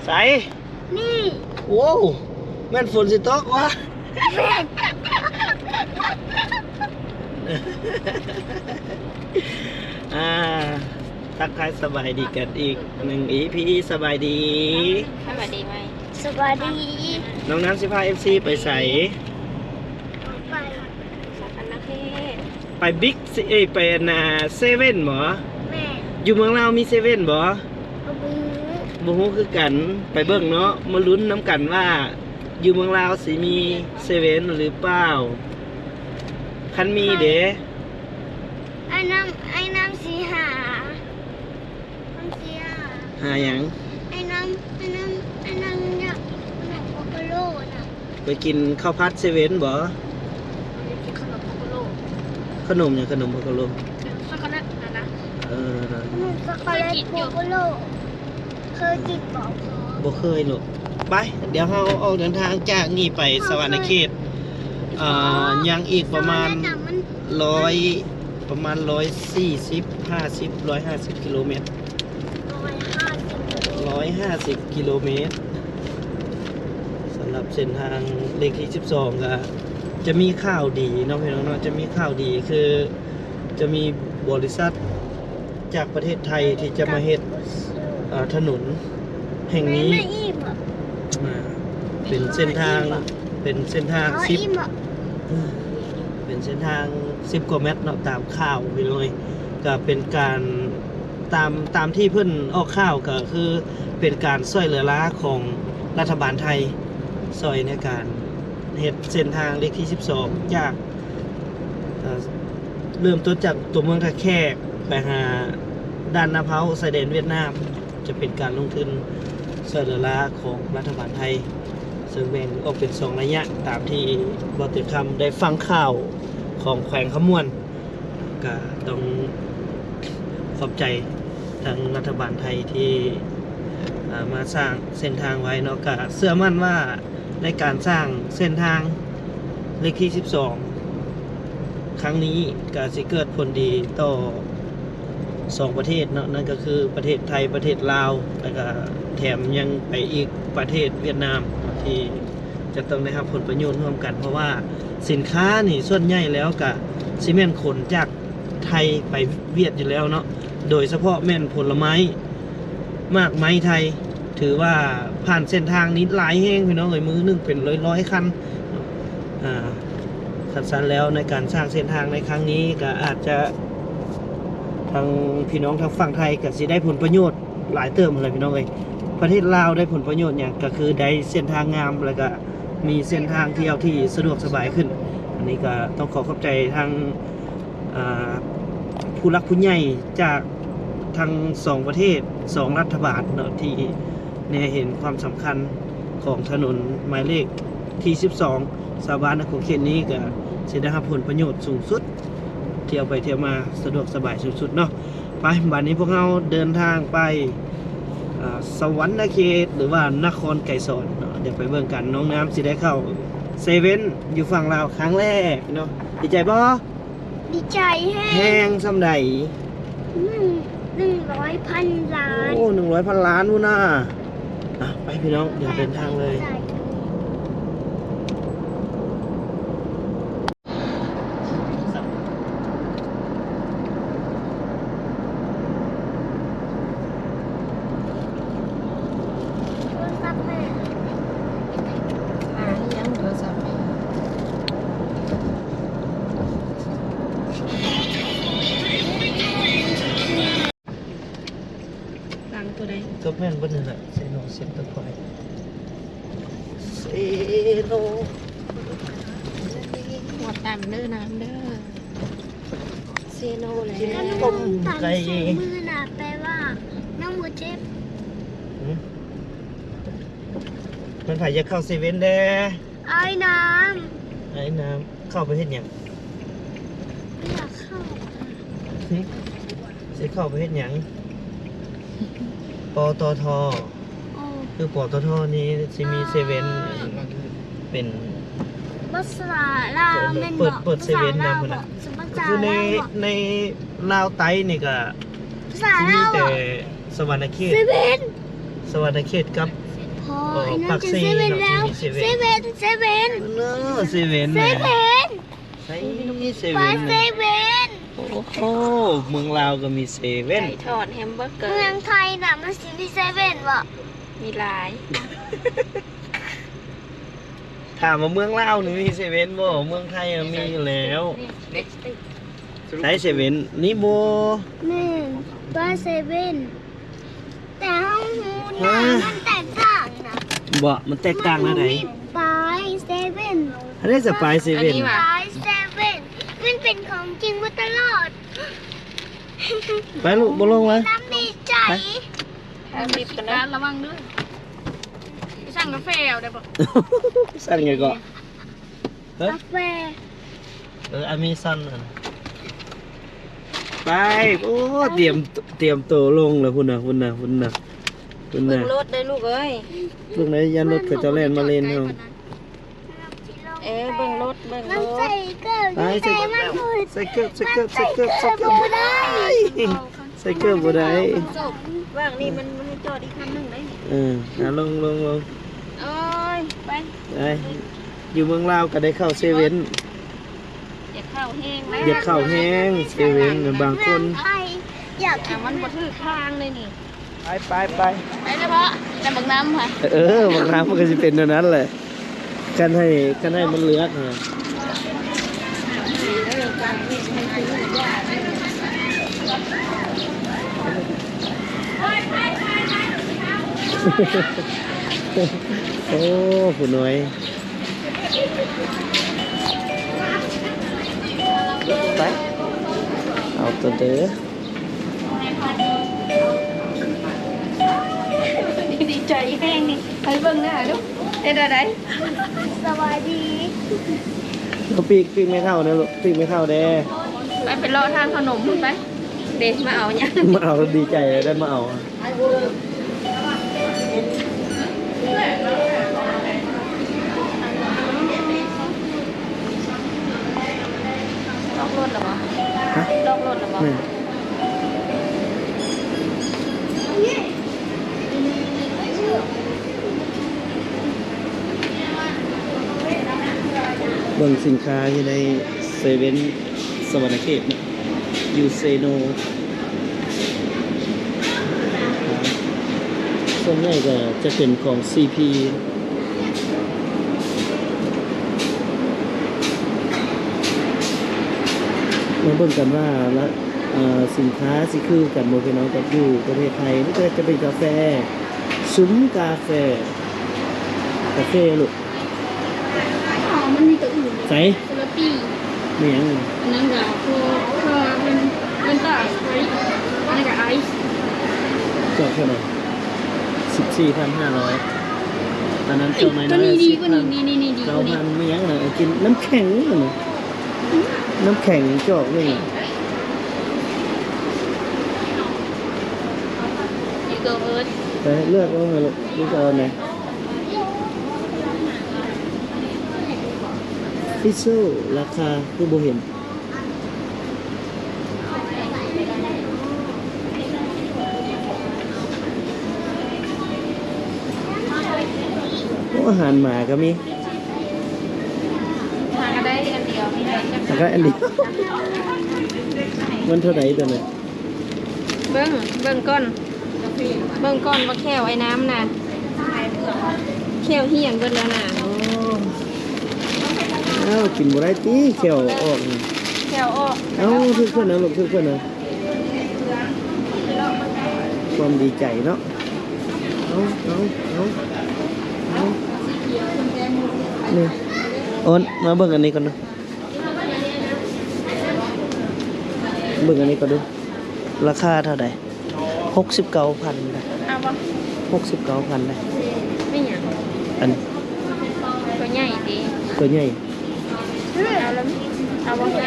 ໃສ? ນີ້. ໂອ້ ແມ່ນຝົນຊິຕົກວະ? ແມ່ນ. ອ່າ ທັກທາຍສະບາຍດີກັນອີກໜຶ່ງ ອີ ອີ ສະບາຍດີ. ສະບາຍດີໄວ. ສະບາຍດີ. ນ້ອງນ້ຳຊິພາ ເອັຟ ຊີ ໄປໃສ? ໄປສະຫວັນນະເຂດ. ໄປບິກ ເອີຍ ໄປອັນນ່າ ເຊເວັ່ນບໍ? ແມ່ນ. ຢູ່ເມືອງລາວມີເຊເວັ່ນບໍ? ບໍ່ຮູ້. ບໍ່ຮູ້ຄືກັນ. ໄປເບິ່ງເນາະ ມາລຸ້ນນຳກັນວ່າຢູ່ເມືອງລາວຊິມີເຊເວັ່ນຫຼືເປົ່າ. ຄັນມີເດ? ອ້າຍນ້ຳ ອ້າຍນ້ຳຊິຫາ ນ້ຳຊິຫາ ຫາຫຍັງ? ອ້າຍນ້ຳ ອ້າຍນ້ຳ ອ້າຍນ້ຳຢາກກິນຂະໜົມໂປໂກໂລນະ. ໄປກິນເຂົ້າຜັດເຊເວັ່ນບໍ? ຢາກກິນຂະໜົມໂປໂກໂລ. ຂະໜົມຫຍັງ? ຂະໜົມໂປໂກໂລ? ເປັນຊັອກໂກແລັດຫັ້ນນະ. ເອີ ຂະໜົມຊັອກໂກແລັດໂປໂກໂລ. ເຄີຍກິນບໍ່? ບໍ່ເຄີຍລູກ. ໄປ ດຽວເຮົາອອກເດີນທາງຈາກນີ້ໄປສະຫວັນນະເຂດ ເອີ ຍັງອີກປະມານຮ້ອຍ ປະມານຮ້ອຍສີ່ສິບ ຫ້າສິບ ຮ້ອຍຫ້າສິບກິໂລແມັດ. ຮ້ອຍຫ້າສິບກິໂລແມັດ. ສຳລັບເສັ້ນທາງເລກທີສິບສອງ ກະຈະມີຂ່າວດີເນາະ ພີ່ນ້ອງເນາະ. ຈະມີຂ່າວດີ ຄືຈະມີບໍລິສັດ ຈາກປະເທດໄທທີ່ຈະມາເຮັດ ເອີ ຖະໜົນແຫ່ງນີ້ ເປັນເສັ້ນທາງ ເປັນເສັ້ນທາງສິບ ເປັນເສັ້ນທາງສິບກວ່າແມັດເນາະ ຕາມຂ່າວພີ່ນ້ອງເອີຍ. ກະເປັນການ ຕາມ ຕາມທີ່ເພິ່ນອອກຂ່າວ ກະຄືເປັນການຊ່ວຍເຫຼືອລາຂອງລັດຖະບານໄທ ຊ່ວຍໃນການເຮັດເສັ້ນທາງເລກທີສິບສອງ ຈາກ ເອີ ເລີ່ມຕົ້ນຈາກຕົວເມືອງທ່າແຂກໄປຫາດ່ານນາເພົາ ຊາຍແດນຫວຽດນາມ ຈະເປັນການລົງທຶນຊ່ວຍເຫຼືອລາຂອງລັດຖະບານໄທ ເຊິ່ງແບ່ງອອກເປັນສອງໄລຍະ ຕາມທີ່ບໍ່ເຕັມຄຳໄດ້ຟັງຂ່າວຂອງແຂວງຄຳມ່ວນ. ກະຕ້ອງຂອບໃຈທາງລັດຖະບານໄທທີ່ ເອີ ມາສ້າງເສັ້ນທາງໄວ້ເນາະ. ກະເຊື່ອໝັ້ນວ່າ ໃນການສ້າງເສັ້ນທາງເລກທີສິບສອງ ຄັ້ງນີ້ ກະຊິເກີດຜົນດີຕໍ່ສອງປະເທດເນາະ ນັ້ນກະຄືປະເທດໄທ ປະເທດລາວ ແລ້ວກະແຖມຍັງໄປອີກປະເທດຫວຽດນາມ ທີ່ຈະຕ້ອງໄດ້ຮັບຜົນປະໂຫຍດຮ່ວມກັນ ເພາະວ່າສິນຄ້ານີ້ສ່ວນໃຫຍ່ແລ້ວກະຊິແມ່ນຂົນຈາກ ໄທໄປຫວຽດຢູ່ແລ້ວເນາະ ໂດຍສະເພາະແມ່ນຜົນລະໄມ້ ໝາກໄມ້ໄທ ຖືວ່າຜ່ານເສັ້ນທາງນີ້ຫຼາຍແຮງພີ່ນ້ອງເອີຍ ມື້ໜຶ່ງເປັນຮ້ອຍໆຄັນ. ອາ ຄັນຊັ້ນແລ້ວໃນການສ້າງເສັ້ນທາງໃນຄັ້ງນີ້ ກະອາດຈະ ທາງພີ່ນ້ອງທາງຝັ່ງໄທກະຊິໄດ້ຜົນປະໂຫຍດຫຼາຍເຕີບຫັ້ນແຫຼະພີ່ນ້ອງເອີຍ. ປະເທດລາວໄດ້ຜົນປະໂຫຍດຫຍັງ ກະຄືໄດ້ເສັ້ນທາງງາມ ແລ້ວກະມີເສັ້ນທາງທ່ຽວທີ່ສະດວກສະບາຍຂຶ້ນ. ອັນນີ້ກະຕ້ອງຂໍຂອບໃຈທາງ ອ່າ ຜູ້ຫຼັກຜູ້ໃຫຍ່ຈາກທັງສອງປະເທດ ສອງລັດຖະບານເນາະ ທີ່ແນເຫັນຄວາມສຳຄັນຂອງຖະໜົນໝາຍເລກທີສິບສອງ ຊາວບ້ານໃນຂົງເຂດນີ້ກະຊິໄດ້ຮັບຜົນປະໂຫຍດສູງສຸດ ທ່ຽວໄປທ່ຽວມາສະດວກສະບາຍສຸດໆເນາະ. ໄປ ບາດນີ້ພວກເຮົາເດີນທາງໄປ ເອີ ສະຫວັນນະເຂດ ຫຼືວ່ານະຄອນໄກສອນເນາະ. ດຽວໄປເບິ່ງກັນ ນ້ອງນ້ຳຊິໄດ້ເຂົ້າເຊເວັ່ນຢູ່ຝັ່ງລາວຄັ້ງແລກເນາະ. ດີໃຈບໍ່? ດີໃຈແຮງ. ແຮງສ່ຳໃດ? ໜຶ່ງ ໜຶ່ງຮ້ອຍພັນລ້ານ. ໂອ້ ໜຶ່ງຮ້ອຍພັນລ້ານພຸ້ນນະ. ອ່ະ ໄປພີ່ນ້ອງ ດຽວເດີນທາງເລີຍ. ໂທລະສັບແມ່ ຫາອີ່ຫຍັງໂທລະສັບແມ່? ຕັ້ງຕົວໃດ? ກໍແມ່ນເບິດນັ້ນແຫຼະ ເຊໂນ ເຊັນເຕີພອຍ ເຊໂນ. ຫົວຕຳເດີນ້ຳເດີ ເຊໂນແຫຼະ. ຕົ້ມໄກ່ ມືນະ ແປວ່ານ້ອງບໍ່ເຈັບ. ຫື? ມັນໃຜຢາກເຂົ້າເຊເວັ່ນແດ່? ອ້າຍນ້ຳ. ອ້າຍນ້ຳ ເຂົ້າໄປເຮັດຫຍັງ? ຢາກເຂົ້າ. ຫຶ? ຊິເຂົ້າໄປເຮັດຫຍັງ? ປຕທ. ໂອ້ ຄື ປຕທ ນີ້ຊິມີເຊເວັ່ນ ເປັນພາສາລາວແມ່ນບໍ່? ເປີດ ເປີດເຊເວັ່ນນຳພຸ້ນນະ. ພາສາລາວບໍ່? ຄືໃນ ພາສາລາວ ໃນລາວໃຕ້ນີ້ກະ ພາສາລາວ ຊິມີແຕ່ ເອີ ສະຫວັນນະເຂດ ເຊເວັ່ນ ສະຫວັນນະເຂດກັບ ໂອ້ ປາກເຊ ເນາະ ເຊເວັນແລ້ວ ເຊເວັນ ເຊເວັນ ເອີ ເຊເວັນ ເຊເວັນ ໃສເຊເວັນ ເຊເວັນ ໂອ້ໂຫ ເມືອງລາວກໍມີເຊເວັນ ໄກ່ທອດ ແຮມເບີເກີ ເມືອງໄທນະ ມັນຊິມີເຊເວັນບໍ່? ມີຫຼາຍ. ຖາມວ່າເມືອງລາວນີ້ມີເຊເວັນບໍ່? ເມືອງໄທມີຢູ່ແລ້ວ. ໃສເຊເວັນນີ້ບໍ່? ແມ່ນ ປາຍເຊເວັນ ແຕ່ເຮົາຮູ້ນະ ຮະ? ມັນແຕກຕ່າງນະ. ບໍ່ ມັນແຕກຕ່າງແນວໃດ? ມັນມີປາຍເຊເວັນ. ອັນໃດສະປາຍເຊເວັນ? ປາຍເຊເວັນ ມັນເປັນຂອງຈິງມາຕະຫຼອດ. ໄປລູກ ບໍ່ລົງລະ ນ້ຳດີໃຈ ໄປ. ທາງລິບກັນນະ ລະວັງເດີ. ໄປສັ່ງກາແຟເອົາໄດ້ບໍ່? ໄປສັ່ງຫຍັງເກາະ? ຮະ? ກາແຟ ເອີ ອາເມຊອນຫັ້ນ. ໄປ ໂອ້ ຕຽມ ຕຽມໂຕລົງແລ້ວ ພຸ້ນນະ ພຸ້ນນະ ພຸ້ນນະ ພຸ້ນນະ. ເບິ່ງລົດເດີລູກເອີຍ ເບິ່ງໃນ ຢ້ານລົດເຂົາເຈົ້າແລ່ນມາເລນເຮົາ. ເອີ ເບິ່ງລົດ ເບິ່ງລົດ ໄປ ໃສ່ເກີບ ໃສ່ເກີບ ໃສ່ເກີບ ໃສ່ເກີບ ບໍ່ໄດ້ ໃສ່ເກີບບໍ່ໄດ້. ວ່າງນີ້ມັນ ມັນຈອດອີກຄັນໜຶ່ງໄດ້. ເອີ ອ່າ ລົງ ລົງ ລົງ. ໂອ້ຍ ໄປ ໄປ. ຢູ່ເມືອງລາວກໍໄດ້ເຂົ້າເຊເວັນ ຢາກເຂົ້າແຮງແລ້ວ ຢາກເຂົ້າແຮງເຊເວັນ. ບາງຄົນ ຢາກ ມັນບໍ່ຖືກທາງເລີຍນີ້. ໄປ ໄປ ໄປ ໄປເລີຍເພາະ ແຕ່ບັກນ້ຳຫະ. ເອີ ບັກນ້ຳມັນກໍຊິເປັນແນວນັ້ນແຫຼະ ຄັນໃຫ້ ຄັນໃຫ້ມັນເລືອກຫະ. ໂອ້ ຜູ້ນ້ອຍ ໄປ ເອົາໂຕເດີ. ດີໃຈແຮງນີ້ ໃຫ້ເບິ່ງໜ້າດູ ເຮັດແນວໃດ? ສະບາຍດີ. ເອົາປີກ ປີກແມ່ເຖົ້າແດ່ລູກ ປີກແມ່ເຖົ້າແດ່. ໄປ ໄປເລາະທາງເຂົ້າໜົມພຸ້ນໄປ. ເດ້ ມາເອົາຫຍັງ? ມາເອົາ ດີໃຈແລ້ວໄດ້ມາເອົາ. ລອກລົດແລ້ວບໍ່? ຮະ? ລອກລົດແລ້ວບໍ່? ແມ່ນ. ເບິ່ງສິນຄ້າຢູ່ໃນເຊເວັນສະຫວັນນະເຂດເນາະ ຢູ່ເຊໂນ. ສ່ວນໃຫຍ່ກໍຈະເປັນຂອງຊີພີ. ມາເບິ່ງກັນວ່າລະ ເອີ ສິນຄ້າຊິຄືກັນບໍ່ພີ່ນ້ອງ ກັບຢູ່ປະເທດໄທ. ນີ້ກໍຈະເປັນກາແຟ ຊຸມກາແຟ ກາເຟລູກ. ອໍ ມັນມີໂຕອື່ນ ໃສ? ຄົນລະປີ. ມີຫຍັງ? ອັນນັ້ນກໍພວກ ເອີ ເປັນ ເປັນຕາສະໄປຣ໌ ແລ້ວກໍໄອສ໌. ຈອກເທົ່າໃດ? ສິບສີ່ພັນຫ້າຮ້ອຍ. ຕອນນັ້ນຈອກນ້ອຍໆ ໂຕນີ້ດີກວ່ານີ້ ສິບພັນ ນີ້ໆໆ ດີກວ່ານີ້. ເກົ້າພັນ ມີຫຍັງນະ? ກິນນ້ຳແຂງນະ. ນ້ຳແຂງຈອກໜຶ່ງ. You go first. ໄປເລືອກເອົາຫັ້ນລະ ລູກເອົາອັນໃດ? ເອສເປຣສໂຊ ລາຄາຄືບໍ່ເຫັນ? ໂອ້ ອາຫານໝາກໍມີ. ຫາກໍໄດ້ອັນດຽວນີ້ແຫຼະ. ຫາກໍໄດ້ອັນດຽວ. ມັນເທົ່າໃດຕົວນັ້ນ? ເບິ່ງ ເບິ່ງກ່ອນ ເບິ່ງກ່ອນວ່າແຂ້ວອ້າຍນ້ຳນະ ແຂ້ວຫ້ຽງເບິດແລ້ວນະ. ໂອ້ ອ້າວ ກິນບໍ່ໄດ້ຕິ ແຂ້ວອອກນີ້. ແຂ້ວອອກ. ເອົ້າ ຖືກເພິ່ນນະລູກ ຖືກເພິ່ນນະ. ຄວາມດີໃຈເນາະ. ເອົາ ເອົາ ເອົາ ເອົາ ນີ້ ໂອນ ມາເບິ່ງອັນນີ້ກ່ອນດູ. ເບິ່ງອັນນີ້ກ່ອນດູ ລາຄາເທົ່າໃດ? ຫົກສິບເກົ້າພັນນະ. ເອົາບໍ່? ຫົກສິບເກົ້າພັນນະ. ແມ່ນຫຍັງ? ອັນ ຕົວໃຫຍ່ຕິ? ຕົວໃຫຍ່. ເອົາລະ ເອົາບໍ່? ຄັນ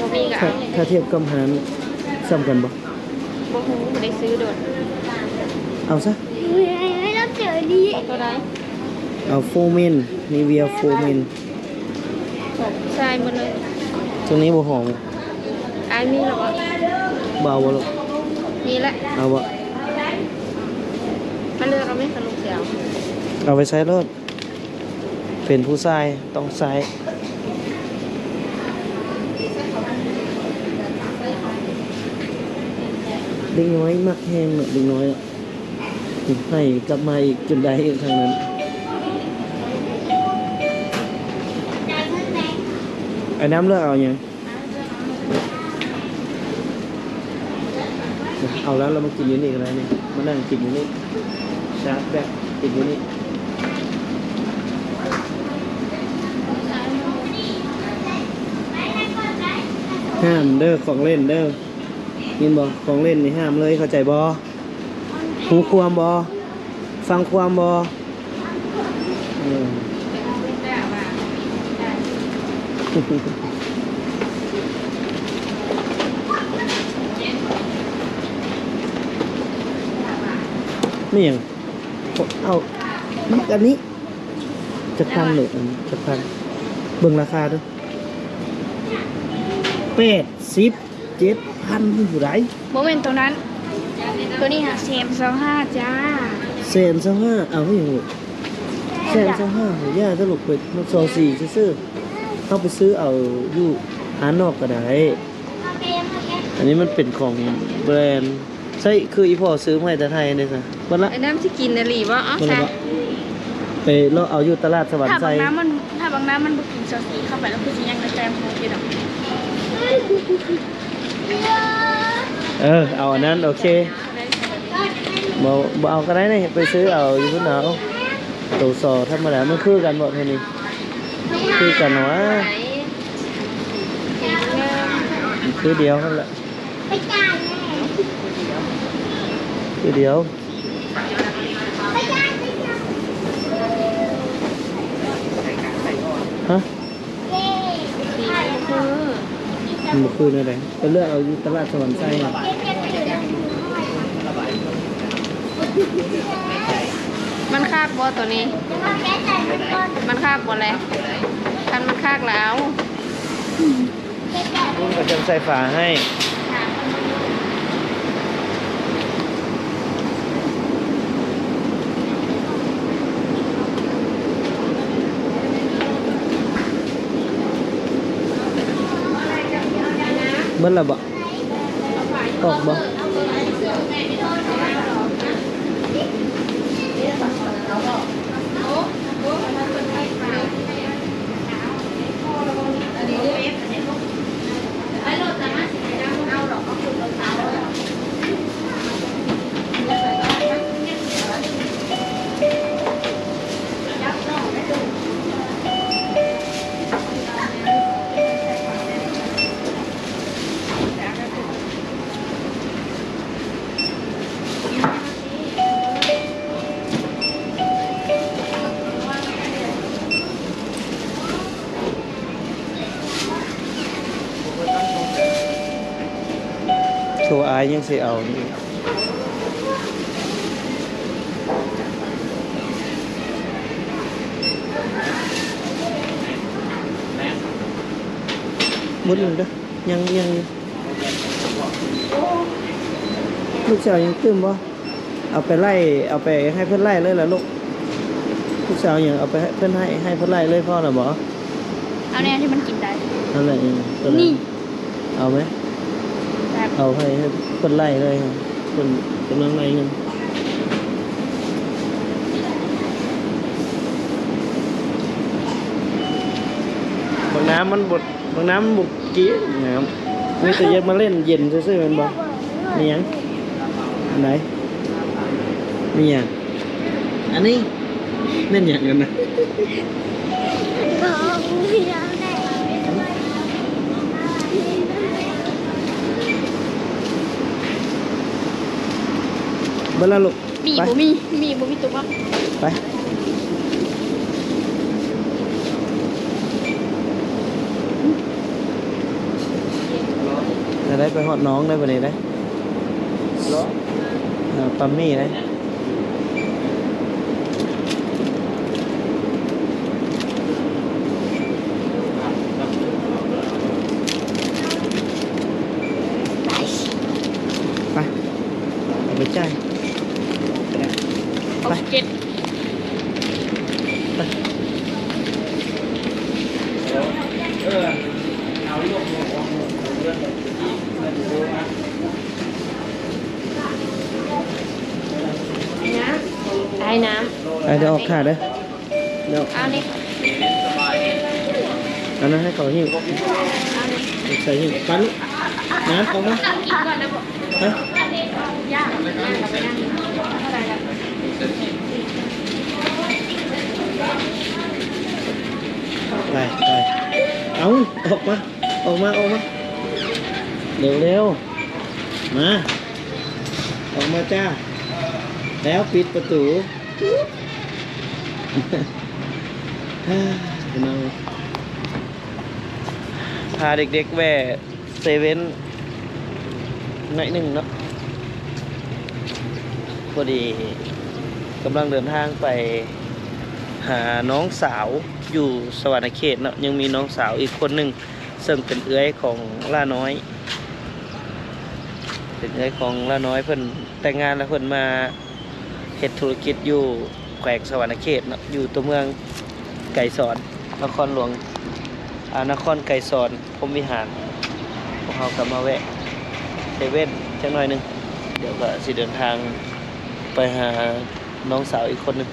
ບໍ່ມີກໍ ຖ້າ ເອົາ ຖ້າທຽບກັບຮ້ານສ່ຳກັນບໍ່? ບໍ່ຮູ້ ບໍ່ໄດ້ຊື້ດົນ. ເອົາຊະ. ເອົາຕົວໃດ? ເອົາໂຟເມນ ນີເວຍໂຟເມນ. ຂອງຜູ້ຊາຍໝົດເລີຍ. ຕົວນີ້ບໍ່ຫອມ. ອ້າຍມີແລ້ວບໍ່? ບໍ່ເອົາບໍ່ລູກ? ມີແຫຼະ. ເອົາບໍ່? ມາເລືອກເອົາແມ່ ຄັນລູກ. ເອົາໄປໃຊ້ໂລດ ເປັນຜູ້ຊາຍຕ້ອງໃຊ້. ເດັກນ້ອຍມັກແຮງເນາະ ເດັກນ້ອຍ ໃຫ້ກັບມາອີກຈົນໄດ້ອີກຄັ້ງນັ້ນ. ໄອ້ນ້ຳເລືອກເອົາຫຍັງ? ເອົາແລ້ວ ເຮົາມາກິນຢູ່ນີ້ກໍໄດ້ນີ້ ມານັ່ງກິນຢູ່ນີ້ ຊາດແບບກິນຢູ່ນີ້. ຫ້າມເດີ ຂອງເລ່ນເດີ ຍິນບໍ່? ຂອງເລ່ນນີ້ຫ້າມເລີຍ ເຂົ້າໃຈບໍ່? ຮູ້ຄວາມບໍ່? ຟັງຄວາມບໍ່? ເອີ ແມ່ນຫຍັງ? ເອົາ ມັກອັນນີ້ ຈັກພັນໂລດ ອັນຈັກພັນ? ເບິ່ງລາຄາເດີ ແປດສິບ ເຈັດພັນຜູ້ໃດ? ບໍ່ແມ່ນໂຕນັ້ນ ໂຕນີ້ຫາແສນຊາວຫ້າຈ້າ. ແສນຊາວຫ້າ ເອົາຫຍັງລູກ? ແສນຊາວຫ້າ ຢ່າເດີລູກ ເພິ່ນມັກຊໍສີຊື່ໆ ເຮົາໄປຊື້ເອົາຢູ່ຮ້ານນອກກໍໄດ້. ອັນນີ້ມັນເປັນຂອງແບຣນ ໃຊ້ຄືອີ່ພໍ່ຊື້ມາໃຫ້ແຕ່ໄທເດ້ຊະ. ເບິດລະ ໄອ້ນ້ຳຊິກິນອີ່ຫຼີບໍ່? ເອົາ ເບິດລະ ຊະ ບໍ່? ໄປເລາະເອົາຢູ່ຕະຫຼາດສະຫວັນໄຊ. ຖ້າບັກນ້ຳມັນ ຖ້າບັກນ້ຳມັນບໍ່ກິນຊໍສີເຂົ້າໄປແລ້ວ ຄືຊິຍັງໄດ້ແຕ້ມໂຮດຢູ່ດອກ. ເອີ ເອົາອັນນັ້ນ ໂອເຄ ບໍ່ ບໍ່ເອົາກໍໄດ້ນີ້ ໄປຊື້ເອົາຢູ່ພຸ້ນເອົາ. ໂຕຊໍທຳມະດາ ມັນຄືກັນບໍ່ເທົ່ານີ້? ຄືກັນຫວາ? ຄືດຽວຫັ້ນລະ ຄືດຽວ. ຮະ? ມັນບໍ່ຄືແນວໃດ? ໄປເລືອກເອົາຢູ່ຕະຫຼາດສະຫວັນໄຊ. ມັນຄັກບໍ່ໂຕນີ້? ມັນຄັກບໍ່ແລະ? ຄັນມັນຄັກລະເອົາ. ພຸ້ນເຂົາຈັ່ງໃສ່ຝາໃຫ້. ເບິດແລ້ວບໍ່? ອອກບໍ່? ໂທ ອ້າຍຍັງຊິເອົາຢູ່. ໝົດແລ້ວເດີ ຍັງ ຍັງຢູ່. ລູກສາວຍັງຕື່ມບໍ່? ເອົາໄປໄລ່ ເອົາໄປໃຫ້ເພິ່ນໄລ່ເລີຍລະລູກ. ລູກສາວຫຍັງ ເອົາໄປໃຫ້ເພິ່ນໄລ່ ໃຫ້ເພິ່ນໄລ່ເລີຍ ພໍລະບໍ່? ເອົາແນວທີ່ມັນກິນໄດ້. ນັ້ນແຫຼະ ເອີ ໂຕນັ້ນ ນີ້ ເອົາໄໝ? ແບບ ເອົາໃຫ້ ໃຫ້ເພິ່ນໄລ່ເລີຍ ເພິ່ນກຳລັງໄລ່ເງິນ. ບັກນ້ຳມັນບໍ່ ບັກນ້ຳມັນບໍ່ກິນນ້ຳ ມີແຕ່ຢາກມາຫຼິ້ນເຢັນຊື່ໆ ແມ່ນບໍ່? ມີຫຍັງ? ອັນໃດ? ມີຫຍັງ? ອັນນີ້ແມ່ນຫຍັງກັນນະ? ເບິດລະລູກ. ມີ ໄປ ບໍ່ມີ ມີ ບໍ່ມີຕົວມັກ. ໄປ ໄດ້ໄປຮອດໜອງໄດ້ບັດນີ້ໄດ໋. ເອີ ປ້ຳມີໄດ໋. ໄປ ເອົາໄປຈ່າຍ. ໄປ ຫົກສິບເຈັດ. ໄອ້ນ້ຳ ອ່ະ ດຽວອອກຖ້າເດີ ດຽວ ເອົານີ້ ອັນນັ້ນໃຫ້ເຂົາຫິ້ວ ເອົານີ້ ໃສ່ຫິ້ວ ປັນ ນ້ຳອອກມາ ຮະ ໄປ ໄປ ເອົາ ອອກມາ ອອກມາ ອອກມາ ເລັວໆ ມາ ອອກມາຈ້າ ແລ້ວປິດປະຕູ ພີ່ນ້ອງ ພາເດັກໆແວ່ເຊເວັນໜ້ອຍໜຶ່ງເນາະ ພໍດີກຳລັງເດີນທາງໄປຫານ້ອງສາວຢູ່ສະຫວັນນະເຂດເນາະ ຍັງມີນ້ອງສາວອີກຄົນໜຶ່ງ ເຊິ່ງເປັນເອື້ອຍຂອງຫຼ້ານ້ອຍ ເປັນເອື້ອຍຂອງຫຼ້ານ້ອຍ ເພິ່ນແຕ່ງງານແລ້ວ ເພິ່ນມາເຮັດທຸລະກິດຢູ່ແຂວງສະຫວັນນະເຂດເນາະ ຢູ່ຕົວເມືອງໄກສອນ ນະຄອນຫຼວງ ອາ ນະຄອນໄກສອນ ພົມວິຫານ ພວກເຮົາກໍມາແວະເຊເວັນຈັກໜ້ອຍໜຶ່ງ ດຽວກໍຊິເດີນທາງໄປຫານ້ອງສາວອີກຄົນໜຶ່ງ.